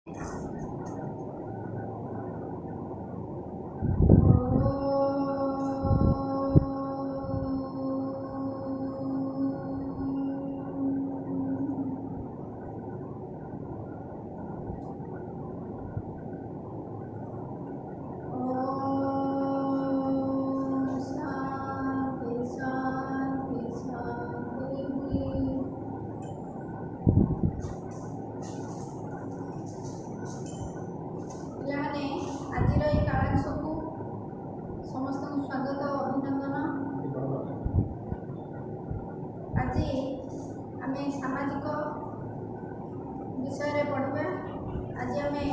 ଶାନ୍ତି ଶାନ୍ତି ଶାନ୍ତି। ପିଲାମାନେ, ଆଜିର ଏଇ କାଳାଂଶକୁ ସମସ୍ତଙ୍କୁ ସ୍ୱାଗତ ଓ ଅଭିନନ୍ଦନ। ଆଜି ଆମେ ସାମାଜିକ ବିଷୟରେ ପଢ଼ିବା। ଆଜି ଆମେ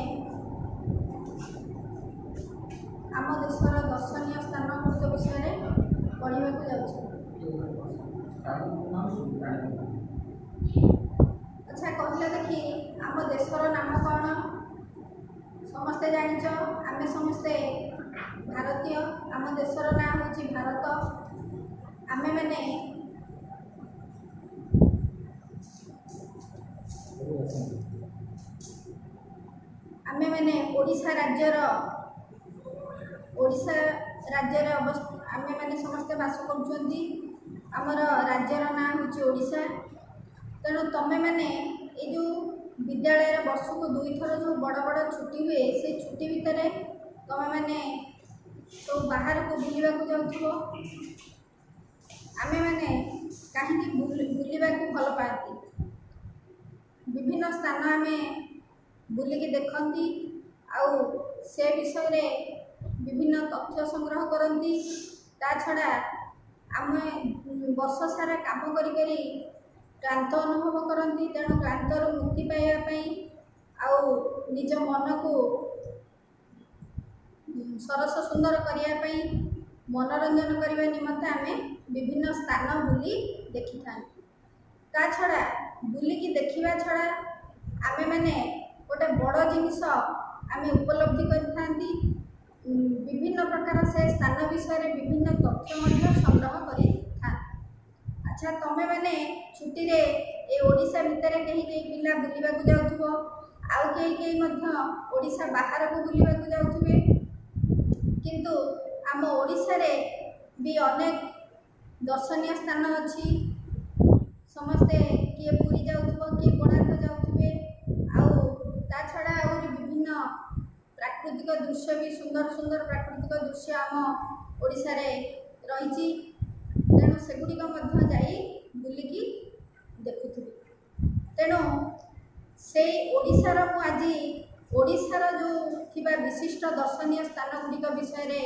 ଆମ ଦେଶର ଦର୍ଶନୀୟ ସ୍ଥାନ ଗୁଡ଼ିକ ବିଷୟରେ ପଢ଼ିବାକୁ ଯାଉଛୁ। ଆଚ୍ଛା, କହିଲ ଦେଖି, ଆମ ଦେଶର ନାମ କ'ଣ? ସମସ୍ତେ ଜାଣିଛ, ଆମେ ସମସ୍ତେ ଭାରତୀୟ। ଆମ ଦେଶର ନାଁ ହେଉଛି ଭାରତ। ଆମେମାନେ ଓଡ଼ିଶା ରାଜ୍ୟର, ଓଡ଼ିଶା ରାଜ୍ୟରେ ଆମେମାନେ ସମସ୍ତେ ବାସ କରୁଛନ୍ତି। ଆମର ରାଜ୍ୟର ନାଁ ହେଉଛି ଓଡ଼ିଶା। ତେଣୁ ତମେମାନେ ଏଇ ଯେଉଁ ବିଦ୍ୟାଳୟରେ ବର୍ଷକୁ ଦୁଇଥର ଯେଉଁ ବଡ଼ ବଡ଼ ଛୁଟି ହୁଏ, ସେ ଛୁଟି ଭିତରେ ତମେମାନେ ସବୁ ବାହାରକୁ ବୁଲିବାକୁ ଯାଉଥିବ। ଆମେମାନେ କାହିଁକି ବୁଲିବାକୁ ଭଲ ପାଆନ୍ତି? ବିଭିନ୍ନ ସ୍ଥାନ ଆମେ ବୁଲିକି ଦେଖନ୍ତି ଆଉ ସେ ବିଷୟରେ ବିଭିନ୍ନ ତଥ୍ୟ ସଂଗ୍ରହ କରନ୍ତି। ତା ଛଡ଼ା ଆମେ ବର୍ଷ ସାରା କାମ କରି କରି କ୍ଳାନ୍ତ ଅନୁଭବ କରନ୍ତି। ତେଣୁ କ୍ଳାନ୍ତରୁ ମୁକ୍ତି ପାଇବା ପାଇଁ ଆଉ ନିଜ ମନକୁ ସରସ ସୁନ୍ଦର କରିବା ପାଇଁ, ମନୋରଞ୍ଜନ କରିବା ନିମନ୍ତେ ଆମେ ବିଭିନ୍ନ ସ୍ଥାନ ବୁଲି ଦେଖିଥାନ୍ତି। ତା ଛଡ଼ା ବୁଲିକି ଦେଖିବା ଛଡ଼ା ଆମେମାନେ ଗୋଟେ ବଡ଼ ଜିନିଷ ଆମେ ଉପଲବ୍ଧି କରିଥାନ୍ତି। ବିଭିନ୍ନ ପ୍ରକାର ସେ ସ୍ଥାନ ବିଷୟରେ ବିଭିନ୍ନ ତଥ୍ୟ ମଧ୍ୟ ସଂଗ୍ରହ କରିଥାନ୍ତି। ଆଚ୍ଛା, ତମେମାନେ ଛୁଟିରେ ଏ ଓଡ଼ିଶା ଭିତରେ କେହି କେହି ପିଲା ବୁଲିବାକୁ ଯାଉଥିବ, ଆଉ କେହି କେହି ମଧ୍ୟ ଓଡ଼ିଶା ବାହାରକୁ ବୁଲିବାକୁ ଯାଉଥିବେ। କିନ୍ତୁ ଆମ ଓଡ଼ିଶାରେ ବି ଅନେକ ଦର୍ଶନୀୟ ସ୍ଥାନ ଅଛି। ସମସ୍ତେ କିଏ ପୁରୀ ଯାଉଥିବ, କିଏ କୋଣାର୍କ ଯାଉଥିବେ, ଆଉ ତା ଛଡ଼ା ଆହୁରି ବିଭିନ୍ନ ପ୍ରାକୃତିକ ଦୃଶ୍ୟ ବି, ସୁନ୍ଦର ସୁନ୍ଦର ପ୍ରାକୃତିକ ଦୃଶ୍ୟ ଆମ ଓଡ଼ିଶାରେ ରହିଛି। ତେଣୁ ସେଗୁଡ଼ିକ ମଧ୍ୟ ଯାଇ ବୁଲିକି ଦେଖୁଥିବେ। ତେଣୁ ସେଇ ଓଡ଼ିଶାର, ମୁଁ ଆଜି ଓଡ଼ିଶାର ଯେଉଁ ଥିବା ବିଶିଷ୍ଟ ଦର୍ଶନୀୟ ସ୍ଥାନ ଗୁଡ଼ିକ ବିଷୟରେ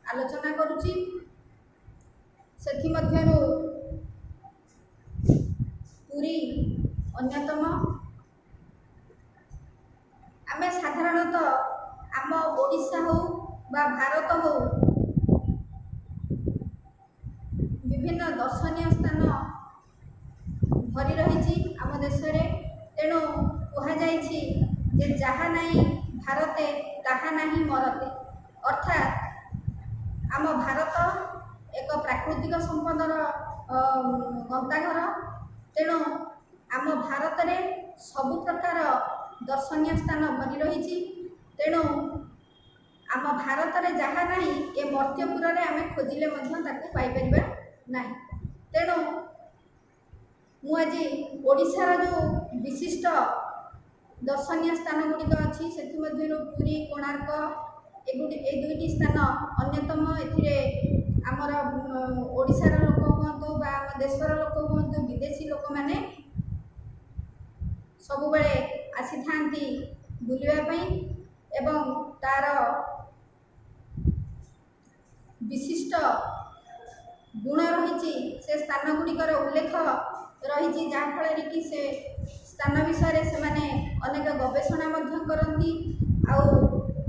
ଆଲୋଚନା କରୁଛି। ସେଥିମଧ୍ୟରୁ ପୁରୀ ଅନ୍ୟତମ। ଆମେ ସାଧାରଣତଃ ଆମ ଓଡ଼ିଶା ହେଉ ବା ଭାରତ ହେଉ, ବିଭିନ୍ନ ଦର୍ଶନୀୟ ସ୍ଥାନ ଭରି ରହିଛି ଆମ ଦେଶରେ। ତେଣୁ କୁହାଯାଇଛି ଯେ ଯାହା ନାହିଁ ଭାରତେ ତାହା ନାହିଁ ମରତେ। ଅର୍ଥାତ୍ ଆମ ଭାରତ ଏକ ପ୍ରାକୃତିକ ସମ୍ପଦର ଗନ୍ତାଘର। ତେଣୁ ଆମ ଭାରତରେ ସବୁ ପ୍ରକାର ଦର୍ଶନୀୟ ସ୍ଥାନ ଭରି ରହିଛି। ତେଣୁ ଆମ ଭାରତରେ ଯାହା ନାହିଁ, ଏ ମର୍ତ୍ତ୍ୟପୁରରେ ଆମେ ଖୋଜିଲେ ମଧ୍ୟ ତାକୁ ପାଇପାରିବା ନାହିଁ। ତେଣୁ ମୁଁ ଆଜି ଓଡ଼ିଶାର ଯେଉଁ ବିଶିଷ୍ଟ ଦର୍ଶନୀୟ ସ୍ଥାନ ଗୁଡ଼ିକ ଅଛି, ସେଥିମଧ୍ୟରୁ ପୁରୀ, କୋଣାର୍କ ଏ ଦୁଇଟି ସ୍ଥାନ ଅନ୍ୟତମ। ଏଥିରେ ଆମର ଓଡ଼ିଶାର ଲୋକ ହୁଅନ୍ତୁ ବା ଆମ ଦେଶର ଲୋକ ହୁଅନ୍ତୁ, ବିଦେଶୀ ଲୋକମାନେ ସବୁବେଳେ ଆସିଥାନ୍ତି ବୁଲିବା ପାଇଁ ଏବଂ ତା'ର ବିଶିଷ୍ଟ ଗୁଣ ରହିଛି, ସେ ସ୍ଥାନ ଗୁଡ଼ିକର ଉଲ୍ଲେଖ ରହିଛି, ଯାହାଫଳରେ କି ସେ ସ୍ଥାନ ବିଷୟରେ ସେମାନେ ଅନେକ ଗବେଷଣା ମଧ୍ୟ କରନ୍ତି ଆଉ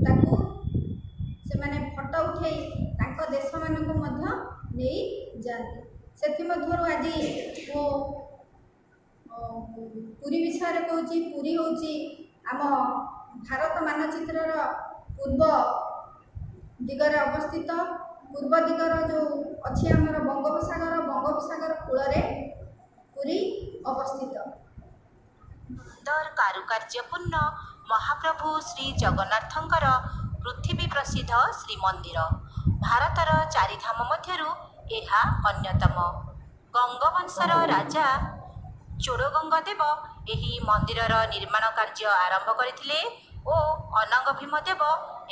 ତାକୁ ସେମାନେ ଫଟୋ ଉଠାଇ ତାଙ୍କ ଦେଶମାନଙ୍କୁ ମଧ୍ୟ ନେଇ ଯାଆନ୍ତି। ସେଥିମଧ୍ୟରୁ ଆଜି ମୁଁ ପୁରୀ ବିଷୟରେ କହୁଛି। ପୁରୀ ହେଉଛି ଆମ ଭାରତ ମାନଚିତ୍ରର ପୂର୍ବ ଦିଗରେ ଅବସ୍ଥିତ। ପୂର୍ବ ଦିଗର ଯେଉଁ ଅଛି ଆମର ବଙ୍ଗୋପସାଗର, ବଙ୍ଗୋପସାଗର କୂଳରେ ପୁରୀ ଅବସ୍ଥିତ। ସୁନ୍ଦର କାରୁକାର୍ଯ୍ୟପୂର୍ଣ୍ଣ ମହାପ୍ରଭୁ ଶ୍ରୀ ଜଗନ୍ନାଥଙ୍କର ପୃଥିବୀ ପ୍ରସିଦ୍ଧ ଶ୍ରୀମନ୍ଦିର। ଭାରତର ଚାରିଧାମ ମଧ୍ୟରୁ ଏହା ଅନ୍ୟତମ। ଗଙ୍ଗବଂଶର ରାଜା ଚୋଡ଼ଗଙ୍ଗ ଦେବ ଏହି ମନ୍ଦିରର ନିର୍ମାଣ କାର୍ଯ୍ୟ ଆରମ୍ଭ କରିଥିଲେ ଓ ଅନଙ୍ଗଭୀମ ଦେବ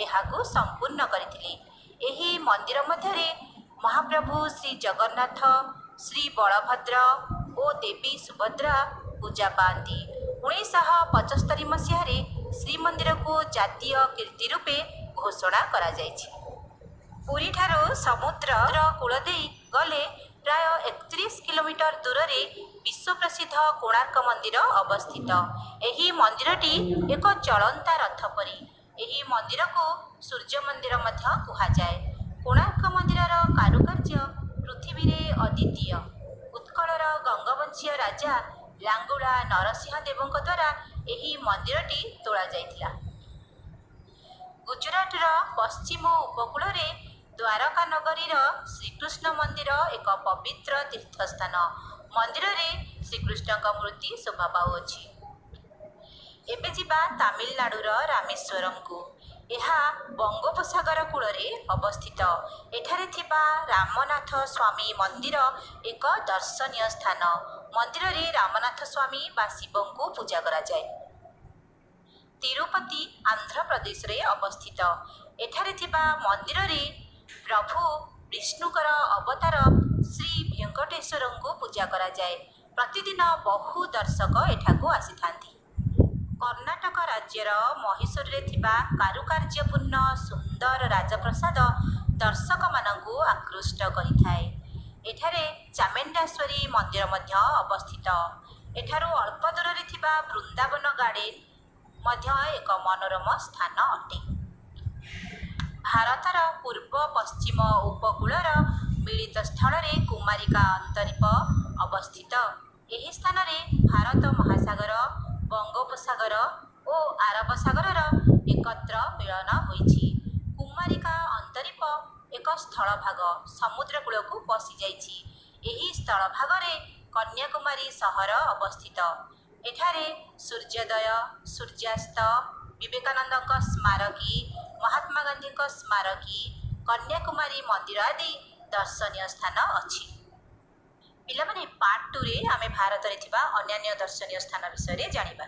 ଏହାକୁ ସମ୍ପୂର୍ଣ୍ଣ କରିଥିଲେ। ଏହି ମନ୍ଦିର ମଧ୍ୟରେ ମହାପ୍ରଭୁ ଶ୍ରୀ ଜଗନ୍ନାଥ, ଶ୍ରୀ ବଳଭଦ୍ର ଓ ଦେବୀ ସୁଭଦ୍ରା ପୂଜା ପାଆନ୍ତି। 1975 ମସିହାରେ ଶ୍ରୀମନ୍ଦିରକୁ ଜାତୀୟ କୀର୍ତ୍ତି ରୂପେ ଘୋଷଣା କରାଯାଇଛି। ପୁରୀଠାରୁ ସମୁଦ୍ର କୂଳ ଦେଇ ଗଲେ ପ୍ରାୟ 31 କିଲୋମିଟର ଦୂରରେ ବିଶ୍ୱପ୍ରସିଦ୍ଧ କୋଣାର୍କ ମନ୍ଦିର ଅବସ୍ଥିତ। ଏହି ମନ୍ଦିରଟି ଏକ ଚଳନ୍ତା ରଥ ପରି। ଏହି ମନ୍ଦିରକୁ ସୂର୍ଯ୍ୟ ମନ୍ଦିର ମଧ୍ୟ କୁହାଯାଏ। କୋଣାର୍କ ମନ୍ଦିରର କାରୁକାର୍ଯ୍ୟ ପୃଥିବୀରେ ଅଦ୍ୱିତୀୟ। ଉତ୍କଳର ଗଙ୍ଗବଂଶୀୟ ରାଜା ଲାଙ୍ଗୁଳା ନରସିଂହ ଦେବଙ୍କ ଦ୍ୱାରା ଏହି ମନ୍ଦିରଟି ତୋଳାଯାଇଥିଲା। ଗୁଜୁରାଟର ପଶ୍ଚିମ ଉପକୂଳରେ ଦ୍ୱାରକା ନଗରୀର ଶ୍ରୀକୃଷ୍ଣ ମନ୍ଦିର ଏକ ପବିତ୍ର ତୀର୍ଥସ୍ଥାନ। ମନ୍ଦିରରେ ଶ୍ରୀକୃଷ୍ଣଙ୍କ ମୂର୍ତ୍ତି ଶୋଭା ପାଉଅଛି। ଏବେ ଯିବା ତାମିଲନାଡ଼ୁର ରାମେଶ୍ୱରମକୁ। ଏହା ବଙ୍ଗୋପସାଗର କୂଳରେ ଅବସ୍ଥିତ। ଏଠାରେ ଥିବା ରାମନାଥ ସ୍ୱାମୀ ମନ୍ଦିର ଏକ ଦର୍ଶନୀୟ ସ୍ଥାନ। ମନ୍ଦିରରେ ରାମନାଥ ସ୍ୱାମୀ ବା ଶିବଙ୍କୁ ପୂଜା କରାଯାଏ। ତିରୁପତି ଆନ୍ଧ୍ରପ୍ରଦେଶରେ ଅବସ୍ଥିତ। ଏଠାରେ ଥିବା ମନ୍ଦିରରେ ପ୍ରଭୁ ବିଷ୍ଣୁଙ୍କର ଅବତାର ଶ୍ରୀ ଭେଙ୍କଟେଶ୍ୱରଙ୍କୁ ପୂଜା କରାଯାଏ। ପ୍ରତିଦିନ ବହୁ ଦର୍ଶକ ଏଠାକୁ ଆସିଥାନ୍ତି। କର୍ଣ୍ଣାଟକ ରାଜ୍ୟର ମହୀଶୂରରେ ଥିବା କାରୁକାର୍ଯ୍ୟପୂର୍ଣ୍ଣ ସୁନ୍ଦର ରାଜପ୍ରାସାଦ ଦର୍ଶକମାନଙ୍କୁ ଆକୃଷ୍ଟ କରିଥାଏ। ଏଠାରେ ଚାମୁଣ୍ଡେଶ୍ୱରୀ ମନ୍ଦିର ମଧ୍ୟ ଅବସ୍ଥିତ। ଏଠାରୁ ଅଳ୍ପ ଦୂରରେ ଥିବା ବୃନ୍ଦାବନ ଗାର୍ଡ଼େନ ମଧ୍ୟ ଏକ ମନୋରମ ସ୍ଥାନ ଅଟେ। ଭାରତର ପୂର୍ବ ପଶ୍ଚିମ ଉପକୂଳର ମିଳିତ ସ୍ଥଳରେ କୁମାରିକା ଅନ୍ତରୀପ ଅବସ୍ଥିତ। ଏହି ସ୍ଥାନରେ ଭାରତ ମହାସାଗର, ବଙ୍ଗୋପସାଗର ଓ ଆରବ ସାଗରର ଏକତ୍ର ମିଳନ ହୋଇଛି। କୁମାରିକା ଅନ୍ତରୀପ ଏକ ସ୍ଥଳଭାଗ ସମୁଦ୍ର କୂଳକୁ ପଶିଯାଇଛି। ଏହି ସ୍ଥଳଭାଗରେ କନ୍ୟାକୁମାରୀ ସହର ଅବସ୍ଥିତ। ଏଠାରେ ସୂର୍ଯ୍ୟୋଦୟ, ସୂର୍ଯ୍ୟାସ୍ତ, ବିବେକାନନ୍ଦଙ୍କ ସ୍ମାରକୀ, ମହାତ୍ମା ଗାନ୍ଧୀଙ୍କ ସ୍ମାରକୀ, କନ୍ୟାକୁମାରୀ ମନ୍ଦିର ଆଦି ଦର୍ଶନୀୟ ସ୍ଥାନ ଅଛି। ପିଲାମାନେ, ପାର୍ଟ 2ରେ ଆମେ ଭାରତରେ ଥିବା ଅନ୍ୟାନ୍ୟ ଦର୍ଶନୀୟ ସ୍ଥାନ ବିଷୟରେ ଜାଣିବା।